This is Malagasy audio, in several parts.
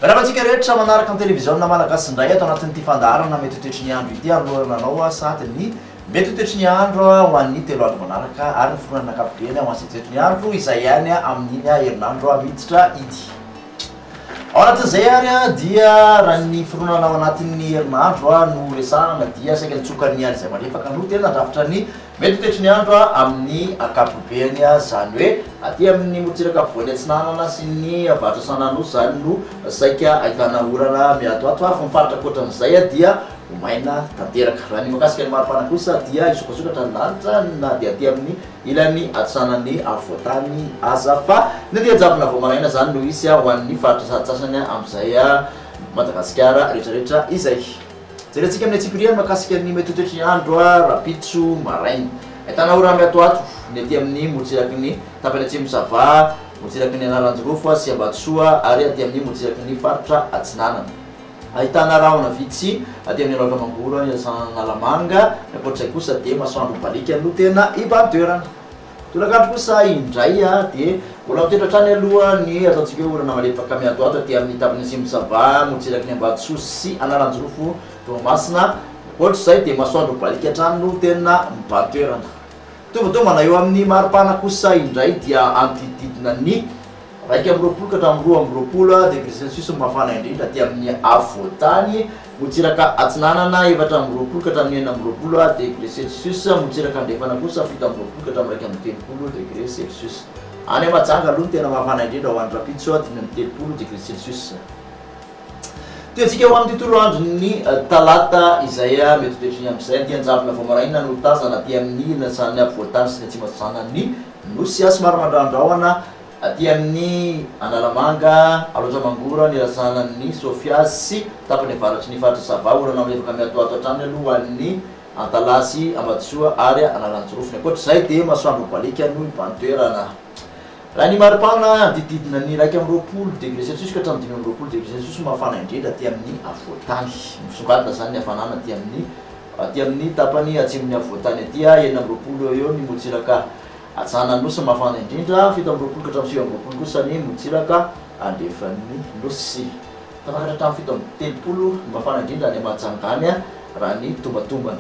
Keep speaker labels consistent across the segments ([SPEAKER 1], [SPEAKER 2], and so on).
[SPEAKER 1] Miarahaba antsika rehetra manaraka ny televiziona malagasy indray ato anatin'ity fandaharana mety ho toetry ny andro ity anolorana anao sady ny mety ho toetry ny andro ho an'ny 3 andro manaraka ary ny fironana ankapobeny ho an'izay toetry ny andro izay ihany amin'iny herinandro miditra iny. Ao anatin'izay ary dia raha ny fironana ao anatin'ny herinandro no resahana dia saika ny tsokan'ny andro izay malefaka no tena handrafitra ny Mety ho toetry ny andro amin'ny ankapobeny, izany hoe aty amin'ny morontsiraka afovoany atsinanana sy ny avaratra Sanan'Nosy izany no saika ahitana orana miatoato fa ny faritra ankoatran'izay dia ho maina tanteraka. Raha ny mahakasika ny maripana kosa dia hisokasokatra ny lanitra na dia aty amin'ny ilany atsinanan'ny afovoantany aza fa ny aty Anjavona vao maraina izany no hisy ho an'ny faritra sasantsasany amin'izay Madagasikara rehetrarehetra izay. Jerentsika amin'ny antsipiriany mahakasika ny mety ho toetry ny andro rahampitso maraina. Ahitana orana miatoato ny aty amin'ny morontsiraky ny tapany atsimon'i Sava, morontsiraky ny Analanjirofo sy Ambatosoa ary aty amin'ny morontsiraky ny faritra Atsinanana. Ahitana rahona vitsy aty amin'ny Alaotra Mangoro any Analamanga, ny ankoatr'izay kosa dia masoandro mibaliaka no tena hibahan-toerana. Tolakandro kosa indray dia mbola mitoetra hatrany aloha ny ataontsika hoe orana malefaka miatoato aty amin'ny tapany atsimon'i Sava, morontsiraky ny Ambatosoa sy Analanjirofo Toamasina. Ankoatra izay dia masoandro mibaliaka hatrany no tena mibahan-toerana. Tombantombana eo amin'ny maripana kosa indray dia anodidididina ny 21 ka hatramin'ny 22 degré celsius ny mafana indrindra aty amin'ny afovoan-tany, Morontsiraka atsinanana 24 ka hatramin'ny 26 degré celsius, morontsiraka andrefana kosa 27 ka hatramin'ny 31 degré celsius. Any Mahajanga aloha no tena mafana indrindra ho an'ny rahampitso, 35 degré celsius. Tohizantsika ho amin'ny tontolo andron'ny talata izay mety ho toetry ny andro izay. Andian-javona vao maraina no tazana aty amin'ny ilany afovoan-tany sy ny atsimo atsinanan'ny Nosy. Somary mandrahondrahona Aty amin'ny Analamanga, Alaotra Mangoro, ny Razanan'ny Sofia sy tapany avaratry ny faritra Sava, orana malefaka miatoato hatrany aloha ho an'ny Antalaha sy Ambatosoa ary Analanjirofo. Ny ankoatra izay dia masoandro mibaliaka no hibahan-toerana. Raha ny maripana, hanodidididina ny 21 degré celsius ka hatramin'ny 25 degré celsius no mafana indrindra aty amin'ny afovoan-tany. Misongadina izany ny hafanana aty amin'ny aty amin'ny tapany atsimon'ny afovoan-tany aty, 26 eo ho eo ny morontsiraka Atsinanan'ny Nosy mafana indrindra, 27 ka hatramin'ny 29 kosa ny morontsiraka andrefan'ny Nosy. Tafakatra hatramin'ny 37 ny mafana indrindra any Mahajanga any raha ny tombatombana.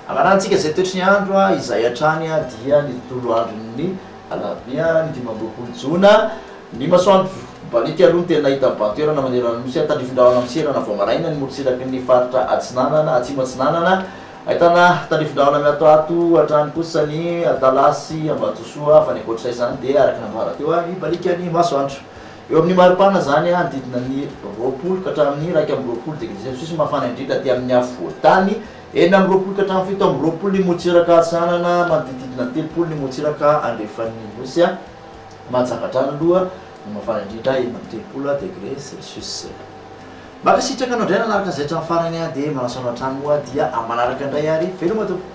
[SPEAKER 1] Anarahantsika izay toetry ny andro izay hatrany dia ny tontolo andron'ny alarobia ny 25 jona. Ny masoandro mibaliaka aloha no tena hita mibahan-toerana manerana ny Nosy. Tandrifin-drahona miserana vao maraina ny morontsiraky ny faritra atsinanana, atsimo atsinanana. Ahitana tandrifin-drahona miatoato hatrany kosa ny Antalaha sy Ambatosoa fa ny ankoatr'izay izany dia araka ny nambara teo mibaliaka ny masoandro. Eo amin'ny maripana izany manodidina ny 20 ka hatramin'ny 21 degré celsius mafana indrindra aty amin'ny afovoan-tany, 26 ka hatramin'ny 27 ny morontsiraka atsinanana, manodididina 30 ny morontsiraka andrefan'ny Nosy. Mahajanga hatrany aloha no mafana indrindra 36 degré celsius. Mankasitraka anao indray nanaraka izay hatramin'ny farany dia manasa anao hatrany moa dia amin'ny manaraka indray ary veloma tompoko.